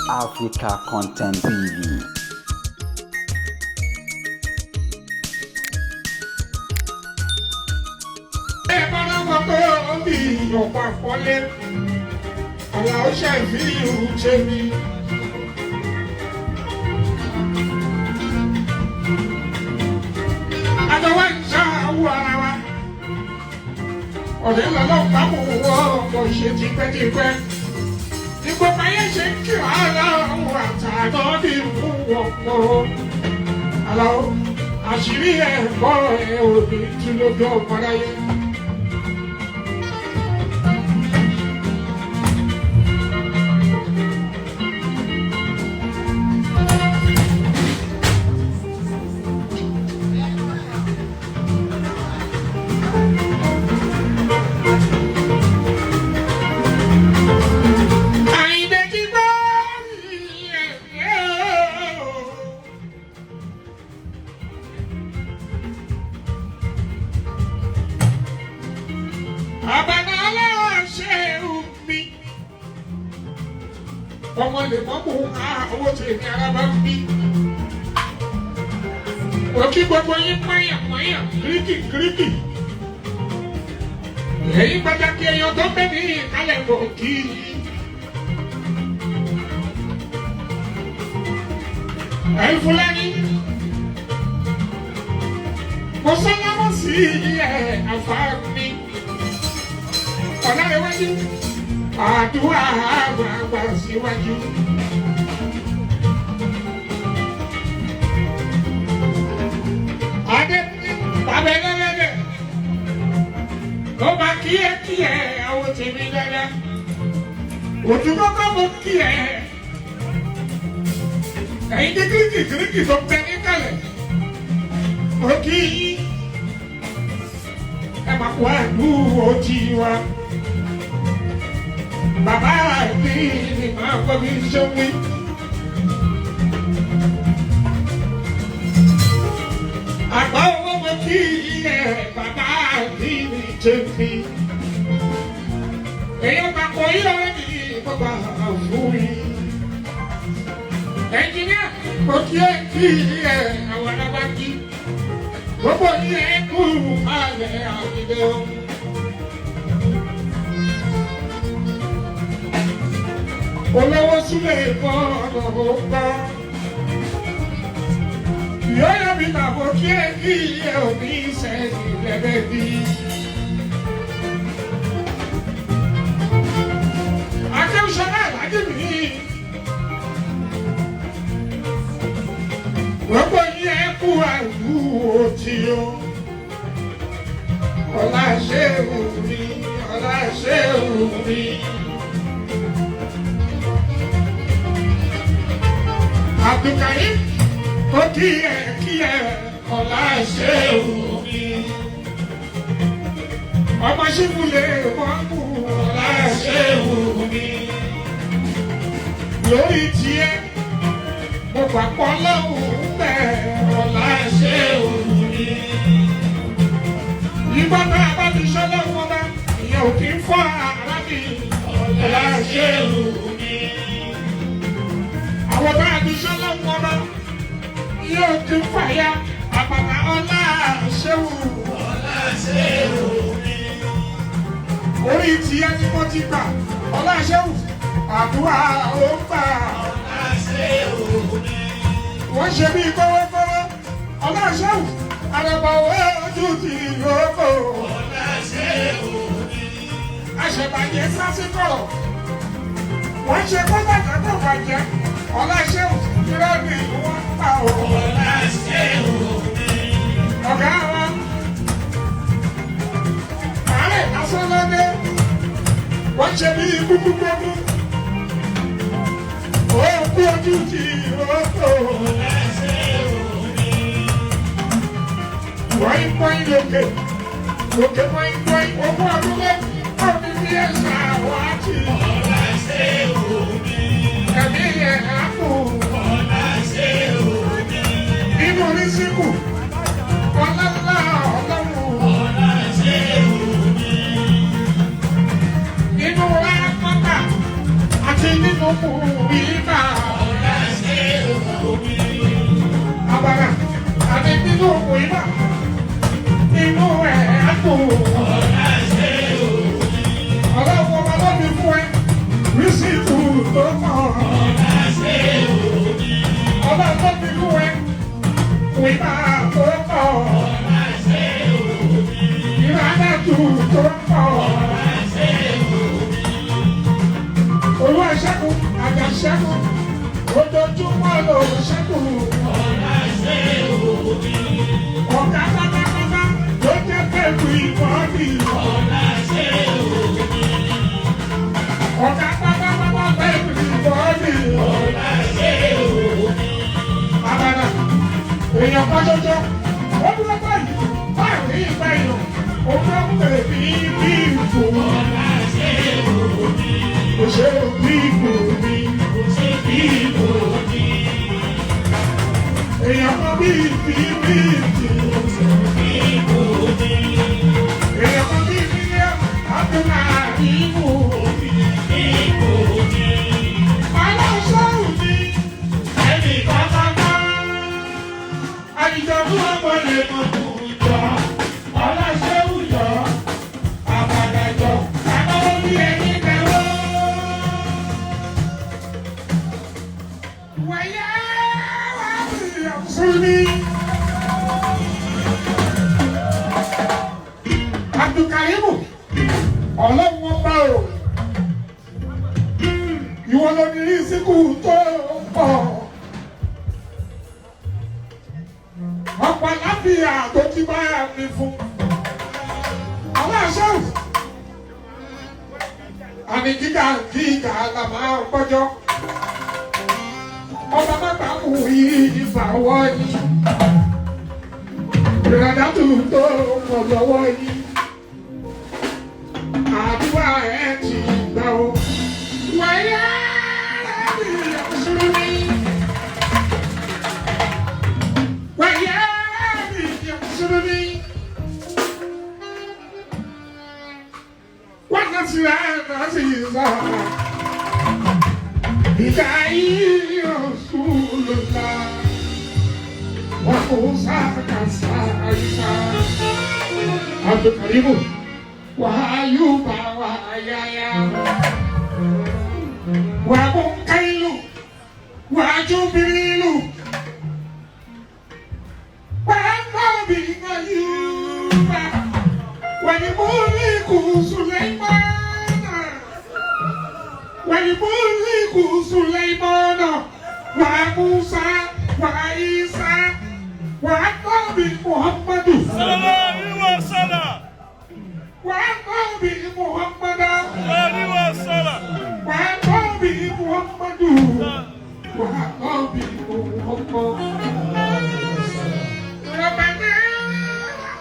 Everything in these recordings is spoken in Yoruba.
Africa Content TV. Ẹ bá láwọn tó bí ọ̀pá fọ́lé, àlàó ṣàìfihàn ṣe mi. Àtọwọ́ ìṣàwọ̀ ara wa. Ọ̀rẹ́ lọ́lọ́pàá mú wọ́n ọmọ ṣe tipẹ́tipẹ́. Ní gbogbo ayé ṣe ń kí wàhálà àwọn àtàná bí fún wọn pọ̀. Àlàó àṣírí ẹ̀kọ́ ẹ̀ òbí tún lójú ọmọ aráyé. Àyìndé ti gbọ́ Àbànà aláwọ̀ ṣe mi. Ọmọ lè mọ́ mú owó tèmi ara bá ń bí. Òkí gbogbo yín pọ́nyàpọ́nyà gíríkì gíríkì. Èyí pàtàkì èèyàn tó bẹ́ ní ìkálẹ̀ kò kí i. Ẹ̀yin Fúlàní. Mo sálámọ̀ sí ẹ̀ àfáàní. Ọ̀làrẹ̀wájú. Àdúrà àgbààgbà síwájú. Adé bàbá ẹlẹ́lẹ́dẹ̀. Ló máa kí ẹ kí ẹ àwọn tèmi dáadáa. Òtún kọ́kọ́ mo kí ẹ ẹ̀yin ní gíríkì gíríkì tó bẹ níkàlẹ̀ ó kí yín ẹ máa kó àdúró tí wa bàbá mi ni màá gbọ́ mi ṣe wí. Àgbà owó mo kí ẹ bàbá mi ni ṣe fi. Èyí máa kọ yí ọ̀rẹ́ mi gbọ́dọ̀ fún yín. Ẹnjìníà mo kí ẹ kí ẹ àwọn alábàákí gbogbo ní ẹ kú alẹ àwìdẹ o. Olówó súlẹ̀ mọ́ ọ̀nà ó gbọ́. Yọ̀yọ̀ mi mà mo kí ẹ kí ẹ òní sẹ́yìn lẹ́bẹ̀ẹ́ bí. Akéwìsọ́lá àlájì mi. Gbogbo yín ẹ kú àdúró tí ó. Ọlá ṣéwù mi, ọlá ṣéwù mi. Abdulkarim ó kí ẹ kí ẹ ọlá ṣéwù mi. Ọmọ ṣíbùlẹ̀ wọ́n kú ọlá ṣéwù mi. Lórí tiẹ̀ mo gbàgbọ́ lọ́hùn bẹ́ẹ̀ ọ̀la ṣe òun ni. Ìbọn náà bá ti ṣọ́ lọ́wọ́ bá ìyẹn ò kí ń fọ́ ara mi ọ̀la ṣe òun ni. Àwọn bá ti ṣọ́ lọ́wọ́ bá ìyẹn ò kí ń fàya àbàbà ọ̀la ṣe òun. Ọ̀la ṣe òun ni. Orí tiẹ̀ ni mo ti gbà ọ̀la ṣe òun àdúrà ó gbà. Ọ̀la ṣe òun ni wọ́n ṣe bí kọ́wọ́kọ́wọ́ ọlọ́ṣẹ́wù àràbàwọ̀ ojú ti yòókò. Àṣẹ̀bàjẹ́ sásìkọ̀rọ̀ wọ́n ṣe kó bàjẹ́ kó bàjẹ́ ọlọ́ṣẹ́wù irọ́ ni wọ́n pa ò. Ọ̀gá wa àárẹ̀ asọ́lọ́dé wọ́n ṣe bí gbúgbúgbúgbú òkú ojú ti yòókò. Wọ́n pọ́n lókè, lókè pọ́n pọ́n ogún ọdún lé, ọdún bí ẹ̀sà wá tì. Ẹ̀mí ẹ̀ á kù. Nínú rísíkù, ọlọ́lá ọlọ́run. Nínú rápátá àti nínú mú ìgbà. Abara, àti nínú mú ìgbà. Inú ẹ̀ á dùn. Ọlọ́run ọba ló fi fún ẹ. Rísìtù tó pọ̀. Ọlọ́run ló fi fún ẹ. Ìgbà tó pọ̀. Ìrànlẹ́tù tó pọ̀. Olúwa ṣẹ́gun, àjà ṣẹ́gun, ojoojúmọ́ ló ṣẹ́gun. Ọ̀gá pátápátá ló jẹ́ pẹ̀lú ìbọ́dì. Ọ̀gá pátápátá pẹ̀lú ìbọ́dì. Bàbá èèyàn kan ṣoṣo, ó dúró báyìí, báyìí ìgbà èèyàn, òun ló ń pè ní bí ìfò. Kò ṣe bí ìfò mi, kò ṣe bí ìfò mi. Èèyàn kan bí ìfì bí ìfì. Èèyàn kan bí mílíọ̀nù Abdulkarimu. Aláṣọ́rù mi, ẹnì kọ́kọ́kọ́. Àdìjọ́bú ọmọ lè mọ̀ kùjọ. Ọláṣẹ́wùjọ, àbàdàjọ, àbáwọ́ bí ẹni kẹwọ́. Wàyà wà bí ọ̀sùn ni. Abdulkarimu, ọlọ́run ọba o. Ìwọ ló ní rísíkù tó pọ̀. Ọ̀pọ̀ àlàáfíà tó ti bá mi fún. Aláṣẹ́wò. Àní gíga gíga la máa ń gbọ́jọ́. Ọba má gbà mú ìfà wọ́ yìí. Ìrànlọ́tù tó pọ̀ lọ́wọ́ yìí. Àdúrà ẹ̀ ti gbà o. Wáyé rẹ̀ mi. Wáyé rẹ̀ mi. بدعي رسول الله وموسى كسائسا عبد الكريم وأيوب ويايا ومنقل وجبريل والنبي أيوب والملك سليمان والملك سليمان وموسى وعيسى والنبي محمد صلى الله عليه وسلم. والنبي محمد عليه وسلم. والنبي محمد والنبي محمد ربنا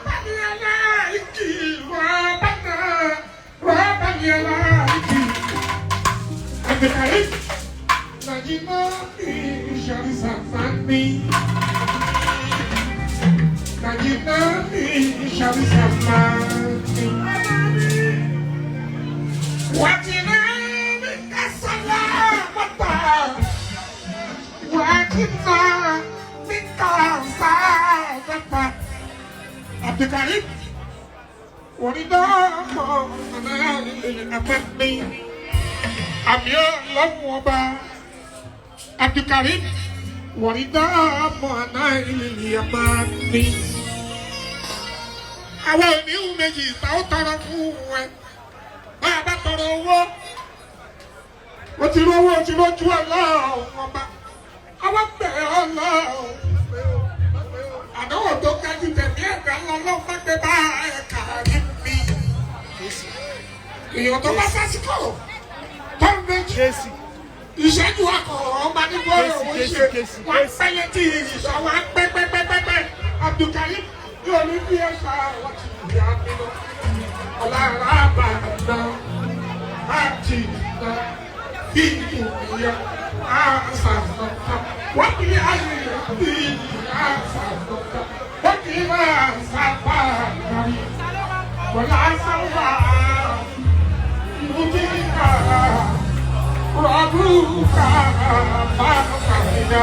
ربنا عليك ربنا ربنا عليك عبد الكريم نجينا في شهر سفاني نجينا في شهر سفاني واتنا منك السلامة واتنا منك السعادة عبد الكريم ورداء أمامي àmì ọlọ́run ọba Abdulkarim wọ̀rídà mọ̀nà ìlìyà máa ní. Àwọn oníhùn méjì ìta ó tọrọ fún ẹ. Bá a bá tọrọ owó, ó ti rówó ó ti rójú ọlọ́run ọba. Àwọn bẹ̀rẹ̀ ọlọ́run. Àdánwò tó ga jù tẹ̀mí ẹ̀dá lọ́lọ́run má gbé bá ẹ̀ka rí mi. Èèyàn tó bá sásìkò tó ń méjì ìṣẹ́jú akọ̀rọ̀ ọba nígbà òun ṣe wọ́n pẹ́ létí ìṣọ́ wọn pẹ́pẹ́pẹ́pẹ́ Abdulkarim yóò ní bí ẹ̀ṣọ́ àwọn ti yà mí lọ. Ọ̀làrà àbàdà àti ìgbà bí ìyá àṣàṣàṣà wọ́n kì í àyè bí àṣàṣàṣà wọ́n kì í máa ṣàpá àgbáyé. Wọ́n á sáwà ìbùdí ìgbà. Rọ̀bùkà fàkàrìnà.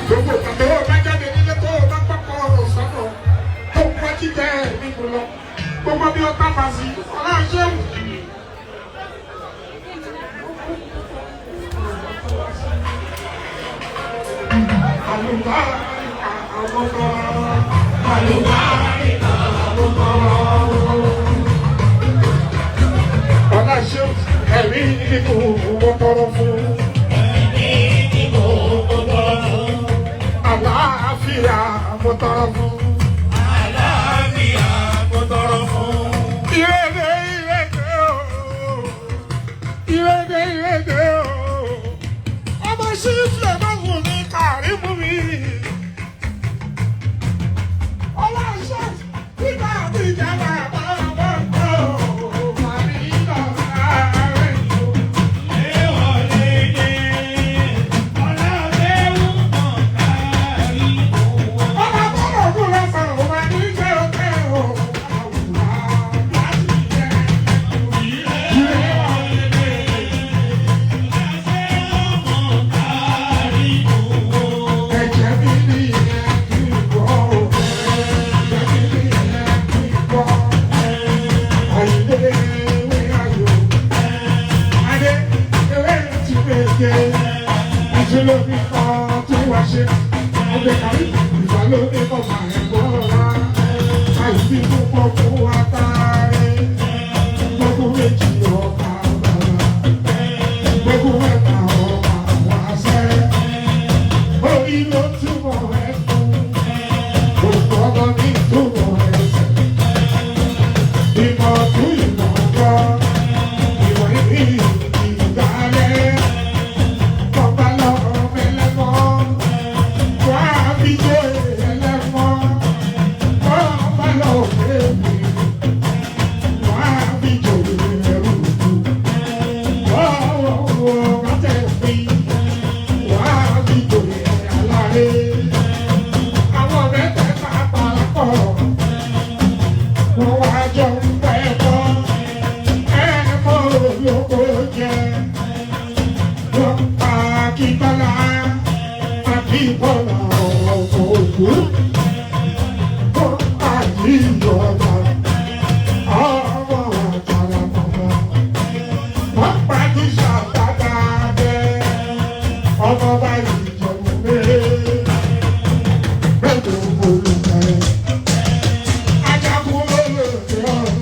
Gbogbo ìgbà tó o bá jáde nílé tó o bá pọ̀pọ̀ sọ́nà tó ń wá jíjẹ nínú lọ. Gbogbo bí o tábà sí, ọlá ṣéwù. Àlùbáríkà àwọn ọmọ. Àlùbáríkà àwọn ọmọ. Ọlá ṣéwù, ẹ̀rí nínú owó tọrọ fún. Àlàáfíà mo tọrọ fún. Àlàáfíà mo tọrọ fún. Ìrèdè ìrèdè ooo. Ìrèdè ìrèdè ooo. Ọmọ ṣíṣe máa wù mí kárí mú mi. Ọlá ṣe nígbà tí ìjọba bá wọ́n kọ́ màrí lọ láàárín o. Ọba bọ́lọ̀ ògùn lọ́sàn-án òun máa ní jẹ́ ọ̀tẹ̀ o. Àwùrọ̀ láti jẹ́. Ẹ̀jẹ̀ mi ní ẹ̀kí gbọ́. Ẹ̀jẹ̀ mi ní ẹ̀kí gbọ́. Àyìnlé ewé ayò. Adé ewé ti méje. Àti lómi kan tún wá ṣe. Ọbẹ̀ kàrí ìgbà lómi kan máa ń bọ̀ wá. Àìsí púpọ̀ fún wa táre. Gbogbo méjì ọ̀pá bàbá. Gbogbo mẹ́ta ọ̀pá wá sẹ́. Orí ló túmọ̀ ẹkún, òkú ọmọ ní túmọ̀ ẹsẹ̀. Ìmọ̀ tún ìmọ̀ gbọ́, ìmọ̀ ìbí ìdálẹ́. Bọ́bá lọ́rọ̀ mẹ́lẹ́mọ́, wá fi jẹ́ ẹlẹ́mọ́. Bọ́bá lọ́rọ̀ mẹ́lẹ́mọ́, wá fi jòyè ẹrù. Ọ̀rọ̀ ọ̀rọ̀ tẹ̀ fi wá fi jòyè aláre. Àwọn mẹ́tẹ̀ẹ̀ta parapọ̀, wọ́n wá jọ ń pẹ́ mọ́. Ẹ̀mọ́ olóko jẹ, wọ́n pa Akíntọ́lá, Akíntọ́lá ọ̀pọ̀ òkú. Wọ́n pa Yíyọ̀dá, ọmọ àjàrà bàbá. Wọ́n pa Jísà bàbá bẹ́ẹ̀ ọmọ bá ìjọba mẹ́rin olùkẹ́. Ajagun olóògbé ọ̀run,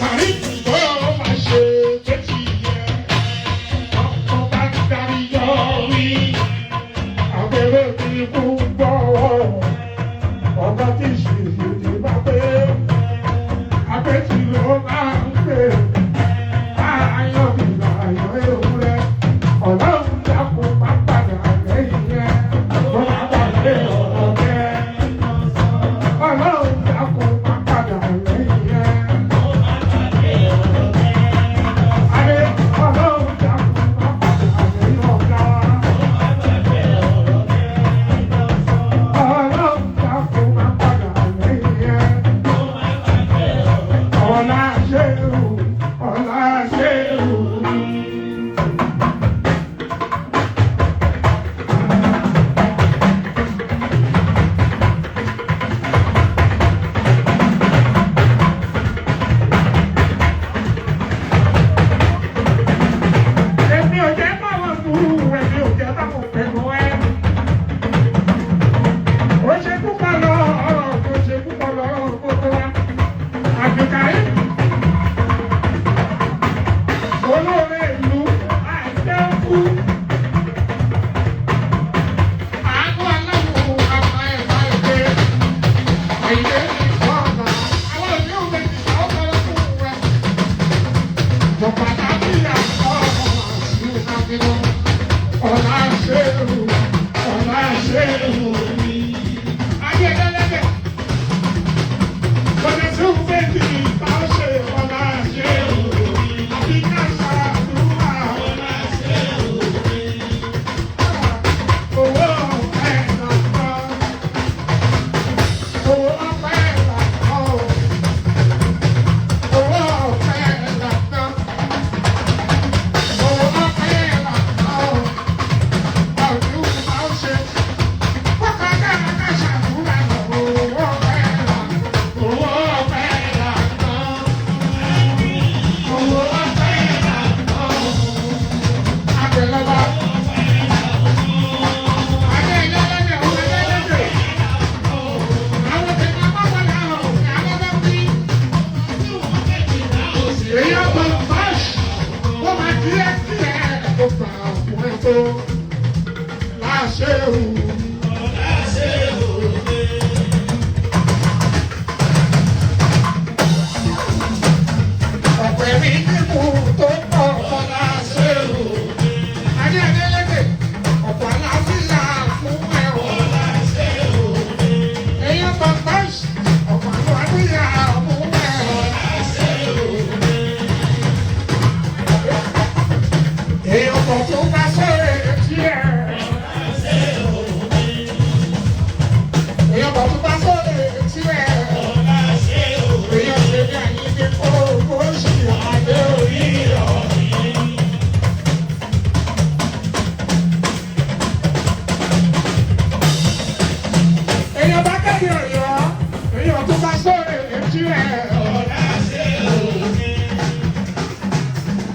kàrí ìgbọ́ máa ṣe tó ti yẹ. Ọkọ̀ bá ń darí yọ wí, àgbèrè mi kú gbọ́. Ọba tí ṣèṣe bá pé, àpèjì ló máa ń pè. Ayọ̀ mi láyọ̀ ewúrẹ́, ọlọ́run dákun má padà lẹ́yìn rẹ̀, mo máa gbàgbé ọ̀rọ̀ rẹ̀. Ọlọ́run dákun má padà lẹ́yìn rẹ̀. Adé, ọlọ́run dákun má padà lẹ́yìn ọ̀gá. Ọlọ́run dákun má padà lẹ́yìn rẹ̀. Ọlá ṣéwù, ọlá ṣéwù. Èmi ò jẹ́ báwọn kú, èmi ò jẹ́ báwọn pẹ̀lú ẹ. Ó ṣe púpọ̀ lọ, ọ̀rọ̀ kò ṣe púpọ̀ lọ, gbogbo wa. Àbíkáyé. Olóore ìlú àìsẹ́kù. Àánú aláwọ̀ àpá ẹ̀fà ẹ̀fẹ́. Àyè ìfọ̀nà. Àwọn òbí òun méjì àwọn ọ̀rọ̀ fún rẹ̀. Ọ̀la ṣéwù, ọ̀la ṣéwù mi. Ayé ẹlẹ́dẹ̀. Kò lè tún méjì bá ṣe ọ̀la ṣéwù mi. Àbí ká ṣàdúrà ọ̀la ṣéwù mi. Owó ọ̀pẹ làkọ́. Owó ọ̀pẹ làkọ́. Owó ọ̀pẹ làkọ́. Owó ọ̀pẹ làkọ́. Àgbẹ̀lọ́ba. Adé ẹlẹ́lẹ́dẹ̀ òun ẹlẹ́lẹ́dẹ̀. Àwọn tẹ̀lé amáwọlé àwọn òkè alọ́dọ́ bí. Èyí ọ̀tọ̀ báṣ. Ó máa kí ẹ kí ẹ kó gbà fún ẹ tó. Láṣẹ òun. Ọ̀pẹ̀ mi nímú tó pọ̀ fọlá ṣe o. Adé Adélékè, ọ̀pọ̀ àlàáfíà fún ẹ o. Ẹyẹ bàbá ọ̀pọ̀ àlàáfíà fún ẹ o. Èèyàn kò tún bá sọ̀rọ̀ etí ẹ̀. Èèyàn kò tún bá sọ̀rọ̀ etí ẹ̀. Èèyàn ṣe ní àyíké kó kó sì adé orí ọ̀. Èèyàn bá kéde ọ̀yọ́, èèyàn tún bá sọ̀rọ̀ etí ẹ̀.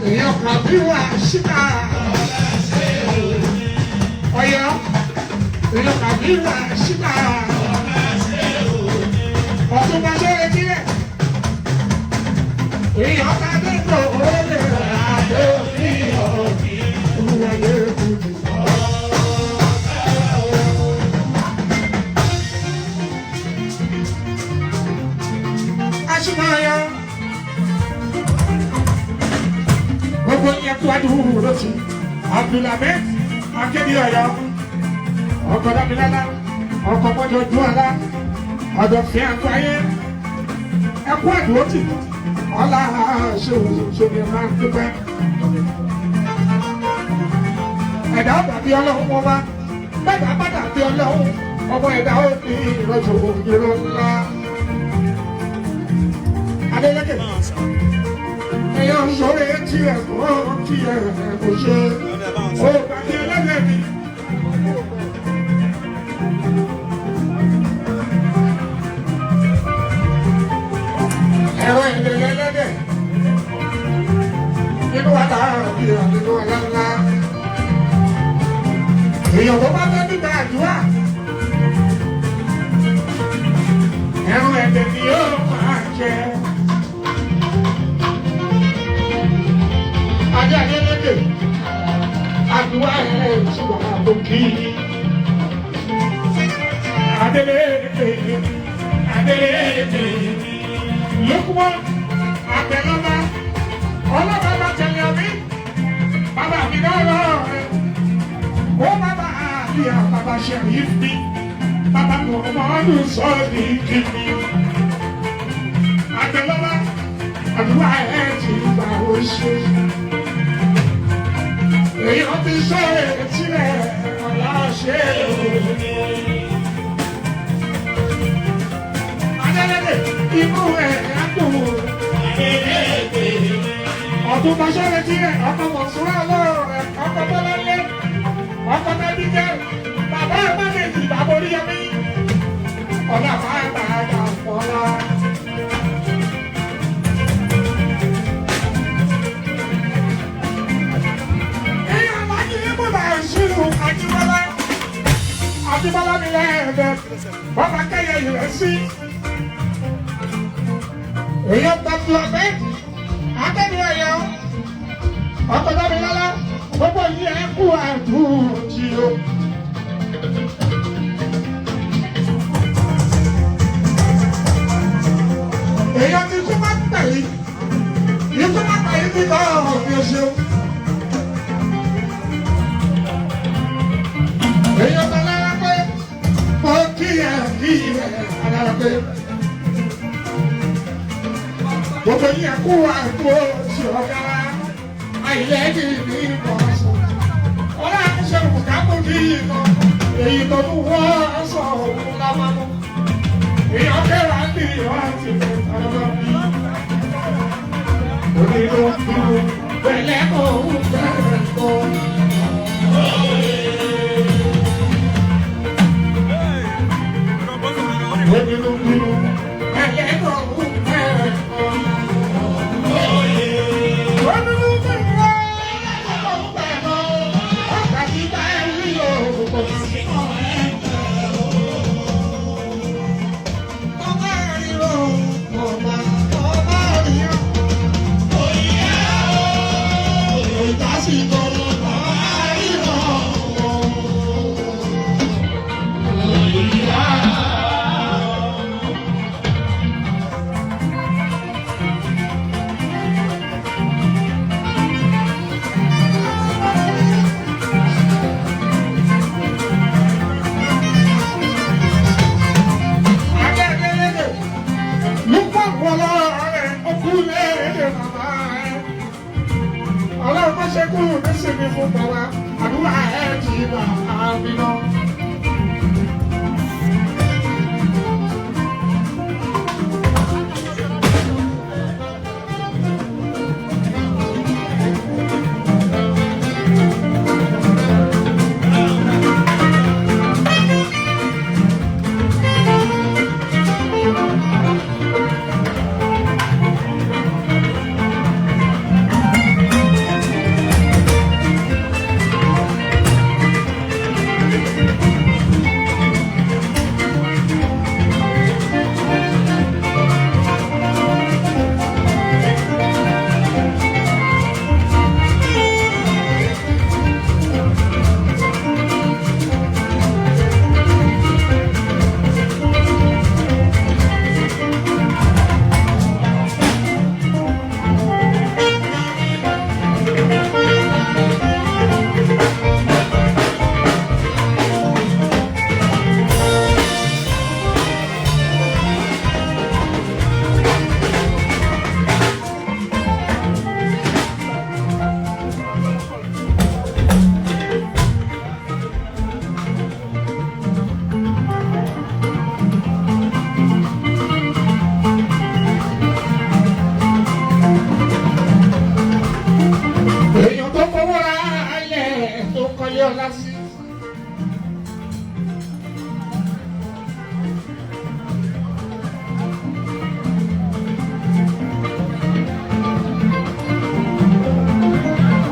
Èèyàn kan bí wà síta. Ọ̀yọ́, èèyàn kan bí wà síta. Ọ̀tún bá sọ̀rọ̀ etí ẹ̀. Èèyàn bá dé kò ó lè adé orí ọ̀. Olúwa yẹ kúrò. Aṣímáyà. Gbogbo yẹn kú adúrú lóṣù. Abdulhamid Akéde Ọ̀yọ́. Ọkọ̀ Dámilọ́lá. Ọkọ̀ Mọ́jọ Dúọ̀lá. Ọ̀dọ̀fin Àgbáyé. Ẹkú àdúrótì. Ọlá ṣòwò máa ń dúpẹ́. Ẹ̀dá dàbí ọlọ́run wọn wá. Bẹ́ẹ̀dá bá dàbí ọlọ́run. Ọmọ ẹ̀dá ó ní ìrọ̀jò ìrọ̀ ńlá. Adélékè. Èèyàn sọ̀rọ̀ etí ẹ̀ kọ́ kí ẹ̀ kò ṣe. Ó gbàgbé ẹlẹ́dẹ̀ mi. Ẹ̀rọ ìdẹ̀lẹ̀ ẹlẹ́dẹ̀. Nínú wa láàbí nínú ọ̀la ńlá. Èèyàn tó bá fẹ́ gbígba àdúrà. Ẹ̀rọ ẹ̀dẹ̀ ni yóò máa jẹ. Adé Adélékè, àdúrà ẹ̀ tí wà á kí. Adélékè, Adélékè, Lókùmọ́, Àgbẹ̀lọ́ba, ọlọ́ba bá tẹ̀lé ọmí, bàbá mi náà lọ rẹ̀. Ó bàbá àbíyá bàbá ṣẹ̀rí mi, bàbá Mọ̀mọ́dù sọ́ọ̀dì kí mi. Àgbẹ̀lọ́ba, àdúrà ẹ̀ tí gbà ó ṣe. Èèyàn ti sọ ètí rẹ̀ ọ̀la ṣe o. Adélèké imú ẹ̀ á dùn. Ọ̀tún bá sọ̀rọ̀ etí rẹ̀ ọkọ̀ Mọ̀súrà lọ́rọ̀ rẹ̀ ọkọ̀ Bọ́láńlé ọkọ̀ Mẹ́bíkẹ́ bàbá Mágèjì bàbá Oríyọmí ọ̀la bàbá Dàpọ̀lá. Ajíbọ́lá Ajíbọ́lá mi lẹ́ẹ̀dẹ̀ bọ́lá kẹ́yẹ ìrẹsì. Èèyàn tọ́jú ọ̀fẹ́ akẹ́ni ẹ̀yọ́ ọkọ̀dámilọ́lá gbogbo yìí ẹ̀ kú àdúrótì o. Èèyàn ti kú má pẹ̀lú ikú má pẹ̀lú bí kò ọ̀hún ṣeun. Èèyàn kan lára pé mo kí ẹ kí ẹ alára pé. Gbogbo yín kú àgbo tí ọ̀gá àìlẹ́yìn ní ìbọ̀sọ̀. Ọlá ṣe bùkákù kí ìtàn èyí tó tún wọ́n sọ òun lábámú. Èèyàn kẹwàá ní ìwà ti ọ̀dọ́ bí. Onílò bínú pẹ̀lẹ́ kò ń bẹ̀rẹ̀ kọ́. Onílò bínú pẹ̀lẹ́ kò ń bẹ̀rẹ̀ kọ́. Onílò bínú pẹ̀lẹ́ kò ń bẹ̀rẹ̀ kọ́. Àdúrà ẹ̀ ti wà á bínú. Èèyàn tó fowó ra alẹ̀ tó kọ́lé ọlá sí.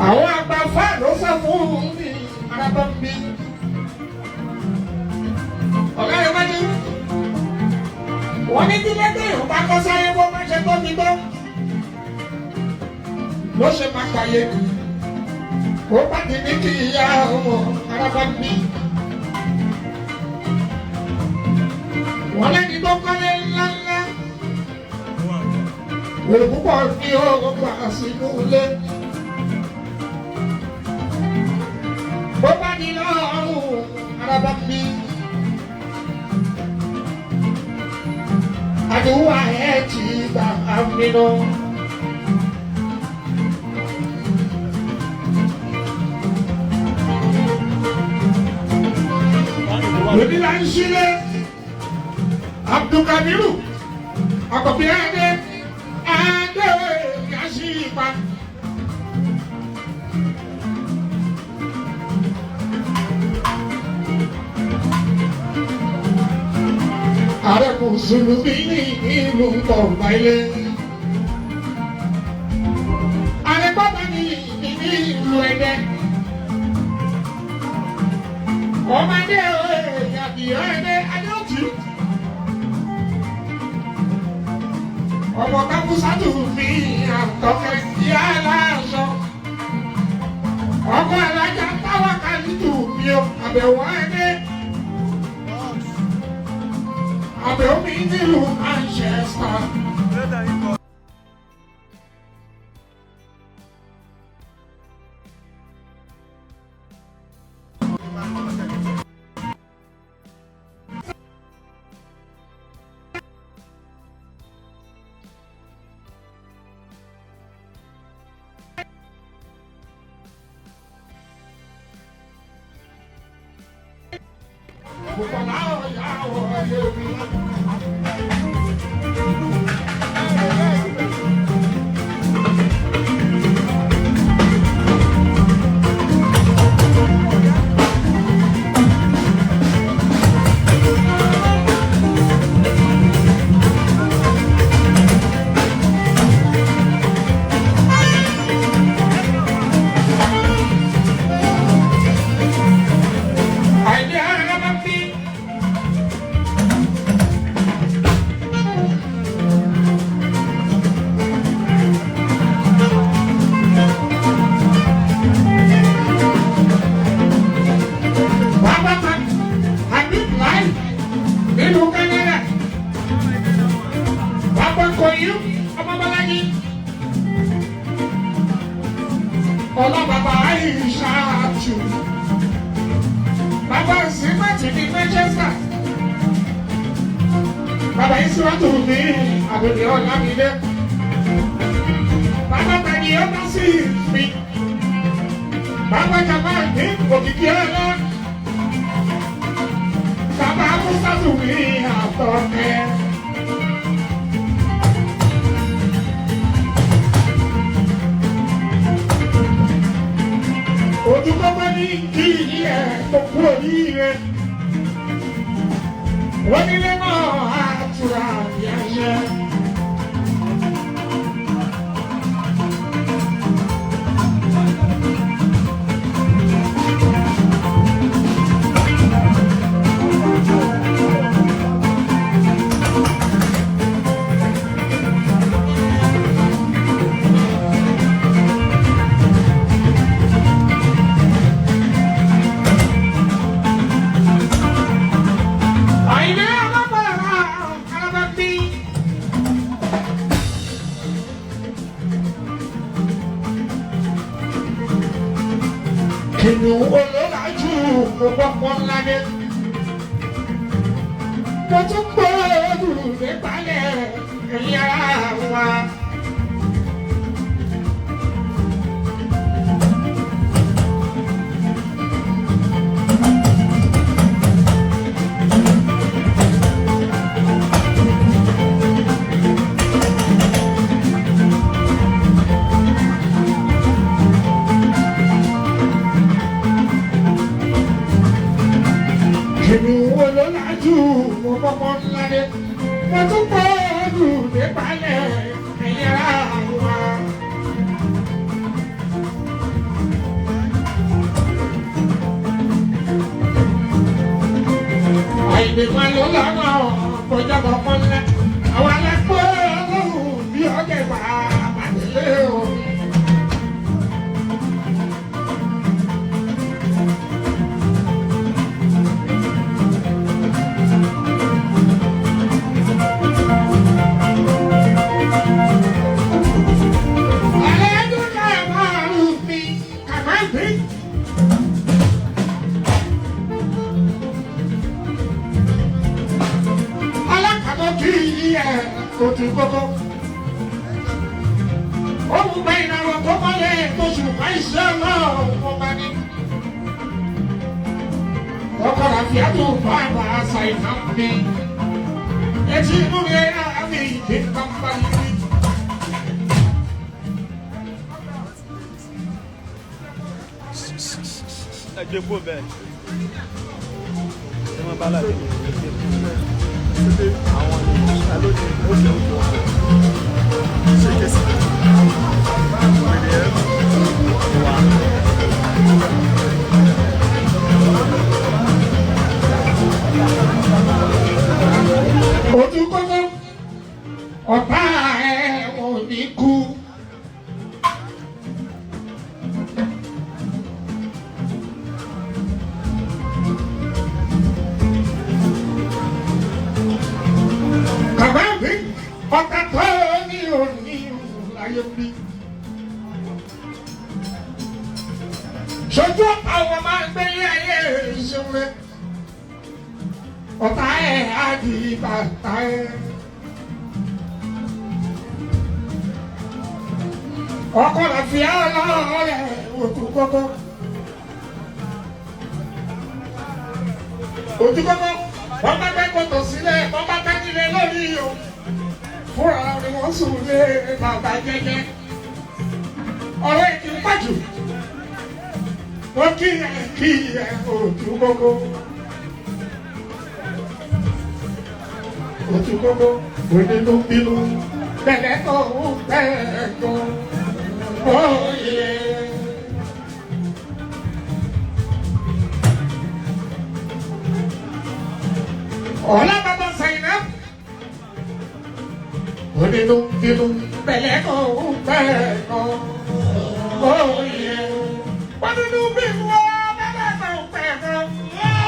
Àwọn àgbàfà ló sọ fún mi arábọ́ ń bí. Ọ̀gá rẹ̀ wájú. Wọ́n ní tí lẹ́gbẹ̀ẹ́ ìhùn bá kọ́ sáyé bó má ṣe tóbi tó. Ló ṣe máa kàyé kù. Ó bá ti ní kí ìyá ọmọ arábá ń bí. Wọ́n lẹ́ni tó kọ́lé ńláńlá. Èrò púpọ̀ ní ó gbà sínú ilé. Bó bá di lọ́rùn arábá ń bí. Àdúrà ẹ̀ ti gbà á nínú. Èmi là ń sílé Abdulkabiru Akọ̀bí Adé Adé Yasi ipa. Ààrẹ Mùsùlùmí ní ìlú Kọ̀ọ̀bá ilé. Ààrẹ bàbá ní ìlú Ẹdẹ. Ọmọdé ìyàbí ẹdẹ adéòtú. Ọmọ kábúsátù fi àtọkẹ sí aláṣọ. Ọkọ alájà táwa kàlítù mi ò àbẹ̀wò ẹdẹ. Àbẹ̀wò mi nílùú Manchester. Bùkọ́lá ọ̀yà wọlé mi. Àìní ara máa ń bí. Bàbá ta Habib Lai nílùú Kánádà. Bàbá Kọ̀yú ọmọ Bọ́lájí. Ọlá bàbá Aisha Atu. Bàbá Zimati ní Manchester. Bàbá Isiratu ní Àbẹ̀bí Ọlámídé. Bàbá Tani ó bá sí mi. Bàbá Jamal ní òkìkí ọlá. Bàbá Musatu ní àtọ̀kẹ́. Ojú kọ́kọ́ ní kí ẹ̀ tó kú oríire. Wọ́n nílé náà àtúrà yẹyẹ. Àyìnlẹ́ ọlọ́pàá alábàbí. Kìnìún olólájú mo gbọ́pọ̀ ńlá dé. Mo tún gbọ́ ọdún nípalẹ̀ ẹ̀yìn ara wa. Kìnìún olólájú mo gbọ́pọ̀ ńlá dé. Mo tún gbọ́ ọdún nípalẹ̀ ẹ̀yìn ara wa. Àìdèmọ̀ ló lọ́nà kọjá kọ̀ọ̀kan ńlá. Àwọn alápò ọlọ́run bí ọ̀gẹ̀ bá bàdélé o. Àlejò náà máa rú mi kàmá gbé. Alákàtọ́ kì í yẹ ojú kókó. Ó mú bá ìnáwó tó mọ́lẹ̀ oṣù bá iṣẹ́ náà wọ́n bá ní. Ọkọ̀ làfíà tó bá àbá àṣà ìfà mi. Etí inú mi ẹ̀yà àmì ìdí pàmpá yìí. Ẹ gbé kó bẹ́ẹ̀. Ẹ má bá láti ẹ gbé kó bẹ́ẹ̀. Àwọn ni ló ní ó ṣe ó jọ. Ṣé kẹsì? Wèrè ẹ. Ojú kókó ọ̀tá ẹ̀ ò ní kú. Bàbá mi ọ̀tá tó ní òní láyé mi. Ṣojú ọ̀tá wọn máa ń gbé ayé ìṣúná. Ọ̀tá ẹ̀ á di bàtà ẹ̀. Ọkọ làfíà ọlọ́ọ̀rẹ́ òtún kókó. Òtún kókó, wọ́n bá gbẹ́ kòtò sílẹ̀, wọ́n bá tẹ́tílẹ̀ lórí o. Fúnra ni wọ́n sùn lé bàbá jẹ́jẹ́. Ọ̀rẹ́ kì í pàjù. Wọ́n kí ẹ òtún kókó. Ojú kókó onínú bínú bẹ̀rẹ̀ tó ń bẹ̀rẹ̀ tó òye. Ọ̀la bàbá Sàyìnà onínú bínú bẹ̀rẹ̀ tó ń bẹ̀rẹ̀ tó òye. Onínú bínú bẹ̀rẹ̀ tó ń bẹ̀rẹ̀ tó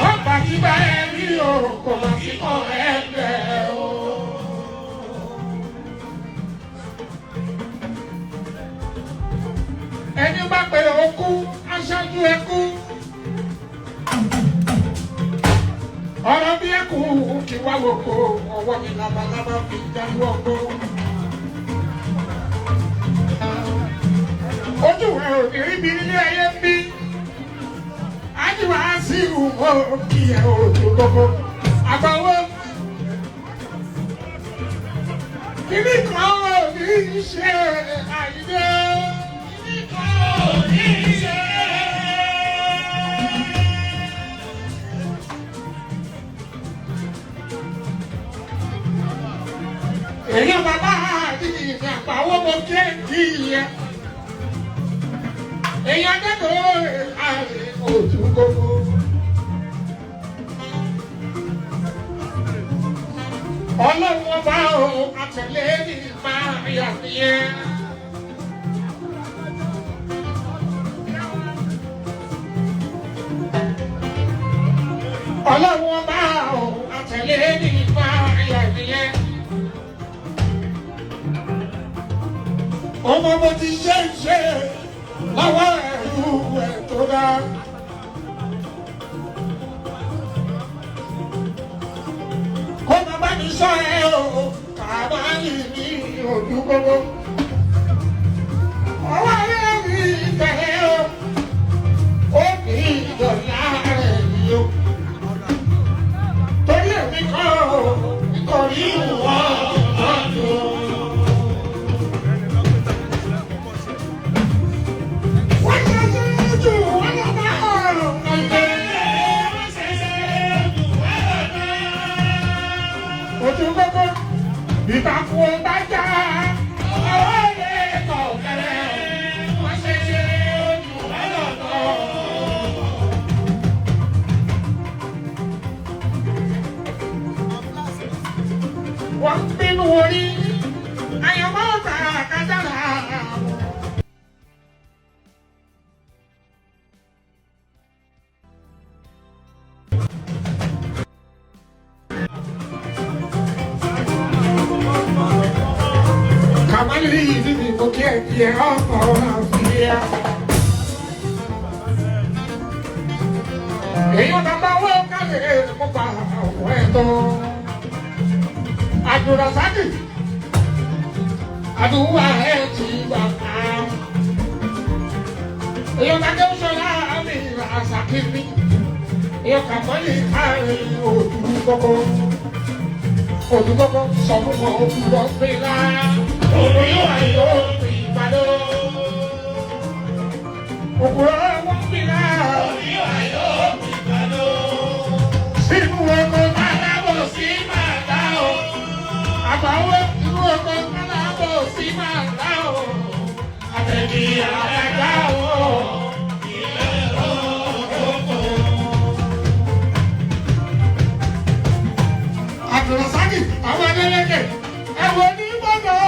wọ́n bá ti bá ẹ rí o kò má sí kọ́ ẹ bẹ́ẹ̀ o. Ẹni bá pe okú aṣáájú ẹkú. Ọ̀rọ̀ bí ẹkú kí wá wòkó ọwọ́ mi labalábá fi jáwé ọgbó. Ojú rẹ̀ ò ní rí bí ilé ayé ń bí. ìwọ kí ẹ òjò gbogbo. Àgbàwọ́. Kìnní kan ò ní ṣe àyíké. Kìnní kan ò ní ṣe. Èyí bàbá àdìyí àgbàwọ́ mo ké kí yẹ. Èyí akẹ́kọ̀ọ́ àrè òjò gbogbo. Ọlọ́run ọba o, àtẹ̀lé ní máa yà nìyẹn. Ọlọ́run ọba o, àtẹ̀lé ní máa yà nìyẹn. Ọmọ mo ti ṣe ń ṣe lọ́wọ́ ẹ̀rú ẹ̀ tó dá. Kó máa bá mi sọ ẹ o, kàbá yìí ní ojú gbogbo. Ọwọ́ rẹ̀ mi tẹ̀ o, ó ní ìdọ̀lá rẹ̀ yìí o. Torí èmi kọ́ o, nítorí ìwọ ọ̀dọ́. Wọ́n ṣe ṣe jù wọ́n lọ bá ọ̀rọ̀ ọ̀gbẹ́. Wọ́n ṣe ṣe jù wọ́n lọ bá. Ojú gbogbo ìtàkùn ọba já ọwọ́ lè kọ̀ kẹrẹ. Wọ́n ṣe ṣe jù wọ́n lọ bá. Wọ́n ń bínú orí, àyànmọ́ ọ̀tà kájára. Kamali yìí ni mo kí ẹ kí ẹ ọkọ̀ àfíà. Èèyàn bàbá owó kálẹ̀ mo pa àwọn ẹ̀tọ́. Àdùràsákì, àdùwà ẹ̀ ti bàbá. Èèyàn bàbá ó sọ̀rọ̀ àmì àṣàkì mi. Èèyàn kàmọ́lì káàrin òdù kọ́kọ́. Òdù kọ́kọ́ sọ fún wọn òkúrọ̀ pé lá. Òun yóò ayọ̀ ìbàdàn. Òkúrọ̀ wọ́n pè lá. Òun yóò ayọ̀ ìbàdàn. Sínú ọkọ̀ málábọ̀ sí máa dá o. Àbáwọ̀ inú ọkọ̀ málábọ̀ sí máa dá o. Àtẹ̀bí àtàgbà o. Ilé ọkọ̀. Àbùrọ̀sákì àwọn adélẹ́kẹ̀ ẹ̀wọ̀n ní gbọ́dọ̀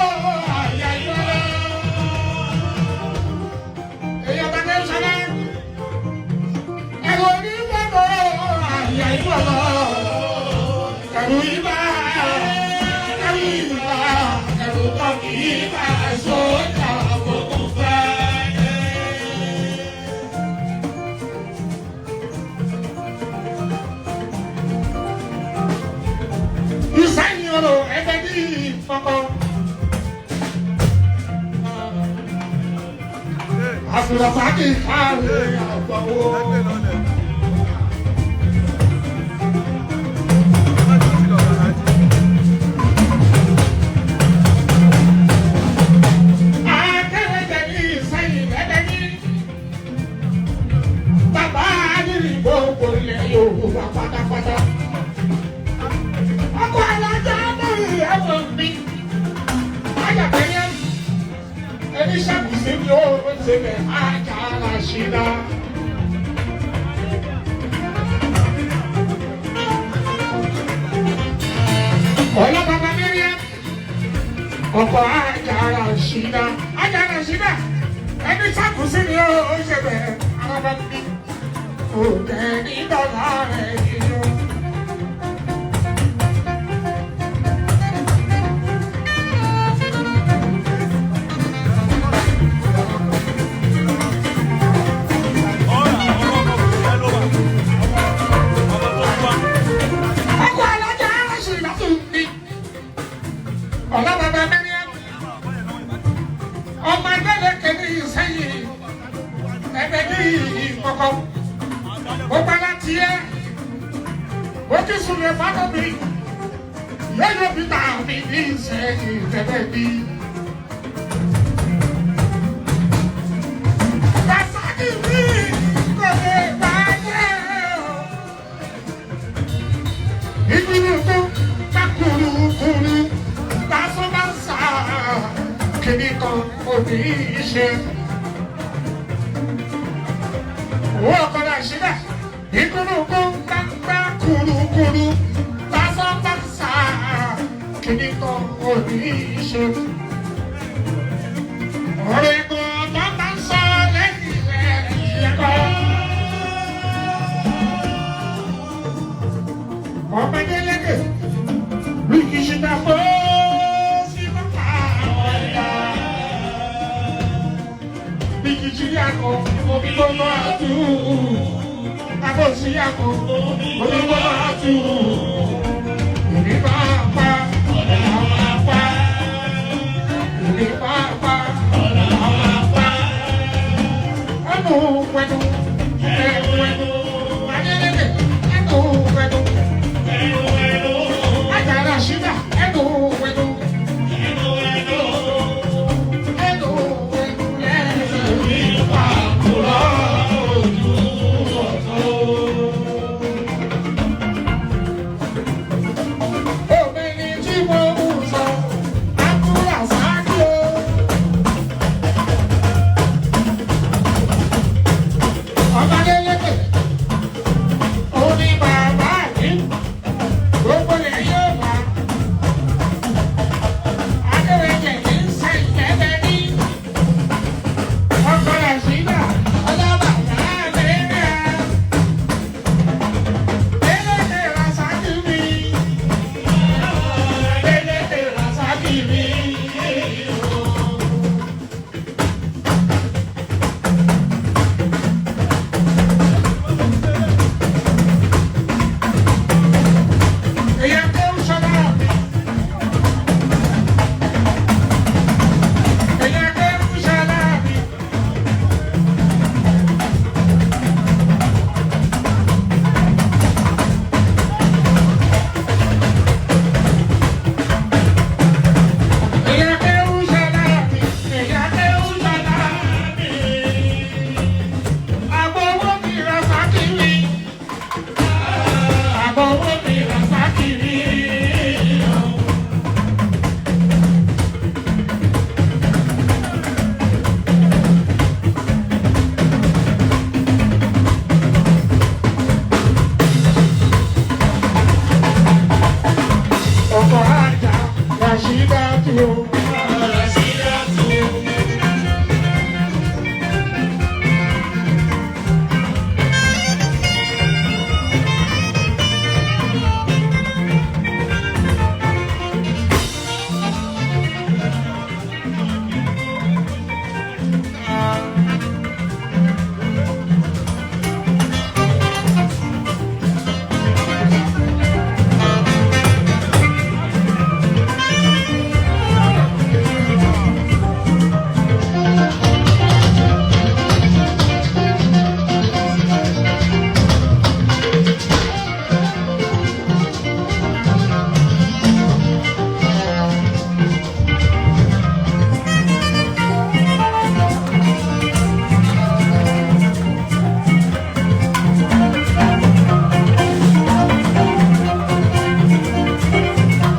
àyà ìgbọ́dọ̀. Èyí ọba ní sọlá ẹ̀wọ̀n ní gbọ́dọ̀ àyà ìgbọ́dọ̀. Ẹ̀rù ibà ẹ̀rù ibà ẹ̀rù kọ̀kì ibà sójà gbogbo fẹ́. Ìsáyìn ọ̀rọ̀ ẹgbẹ́ ní ìfọkọ. Àfùrọ̀sákì káàrí àgbọ̀wọ́. Ẹgbẹ́ lọ́lẹ̀. Láti ti lọ Alhaji. Akẹ́rẹ́jẹ ní ìsáyìn ẹgbẹ́ ní. Bàbá Adìrì gbogbo ilẹ̀ Yorùbá pátápátá. Ọkọ̀ alájà lórí ẹ̀wọ̀n mi. Ajàpẹ̀yẹ ẹni ṣàkóso mi ó ṣe bẹ̀ ájà ara ṣídá. Ọlọ́bàbà Mẹ́ríà ọkọ̀ ajára ṣídá ajára ṣídá ẹni ṣàkóso mi ó ṣe bẹ̀ arábà mi. Kò tẹ̀ ní dọ́là rẹ̀ yíyó. Ọkọ̀ alájà ara ṣídá tún ní. Ọlọ́bàbà Mẹ́ríà ọmọ ẹgbẹ́ kẹ́ni sẹ́yìn ẹgbẹ́ ní ìkọ̀kọ̀. Ó gbá láti tiẹ̀ ó kí sùnlẹ̀ fánà mi yẹ́yọ́ bí ta mi ní ìsẹ̀yìn tẹ́lẹ̀ bí. Rasaki mi kò lè bàjẹ́ o. Ìgbìyànjú bá kúrúkúrú lásán bá ń sá kìnnì kan kò ní í ṣe. Owó ọkọ̀ náà ṣílẹ̀ ìgbìyànjú bá ń gbá kúrúkúrú lásán bá ń sá kìnnì kan kò ní í ṣe. Ọ̀rọ̀ ìgbọ̀n tó bá ń sọ lẹ́yìn rẹ̀ ìyẹ́kọ̀ọ́. Ọmọdé lẹ́kẹ̀ rìkìṣìdà fún sí bàbá ọ̀yà. Rìkìṣì yàgò omi gbogbo àtú. Àbòsí yàgò omi gbogbo àtú.